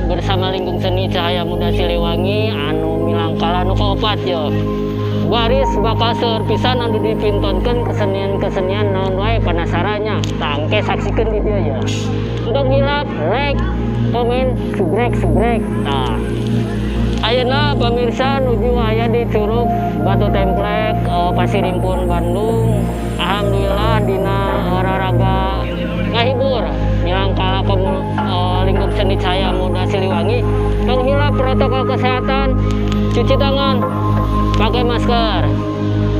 Bersama Lingkung Seni Cahaya Muda Siliwangi anu milangkala nu kaopat yo. Baris bakal seueur pisan anu dipintonkeun kesenian-kesenian naon wae, penasarannya. Tah, engke saksikeun di dieu ya. Entong hilap like, komen, subrek subrek. Tah. Ayeuna pemirsa nuju aya di Curug Batu Templek, Pasir Impun, Bandung. Alhamdulillah dina raraga ngahibur milangkala Lingkup Seni Cahaya Muda Siliwangi. Tong hilap protokol kesehatan, cuci tangan, pakai masker,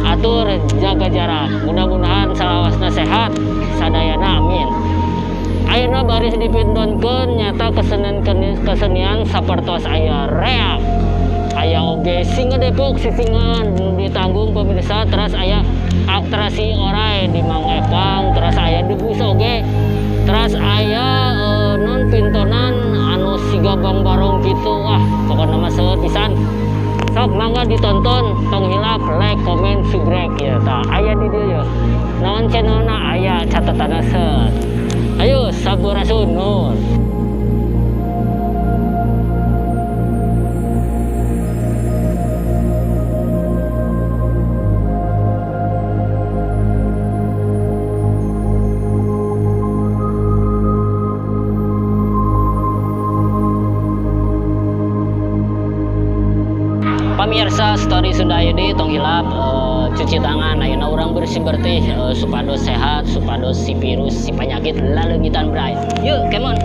atur jaga jarak. Mudah-mudahan salawasna sehat sadayana, amin. Ayeuna baris dipintonkeun nyata kesenian sapertos aya reak, aya oge singa Depok sisingan ditanggung pemirsa, terus aya atraksi orai di Mang Epang, terus aya debus oge, terus aya non pintonan anu siga bang barong gitu. Wah, pokoknya mah seueur pisan. Sok mangga ditonton, tong hilap like, komen, subrek ya. Tah, aya di dieu ya. Naon channelna aya catatanna set. Ayo sampurasun, nuhun. Pemirsa Story Sunda ID, tong hilap cuci tangan. Ayeuna urang bersih bersih supados sehat, supados si virus si penyakit laleungitan bray. Yuk, come on.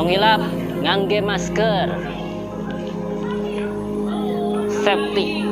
Tong hilap ngangge masker, safety.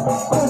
Yeah.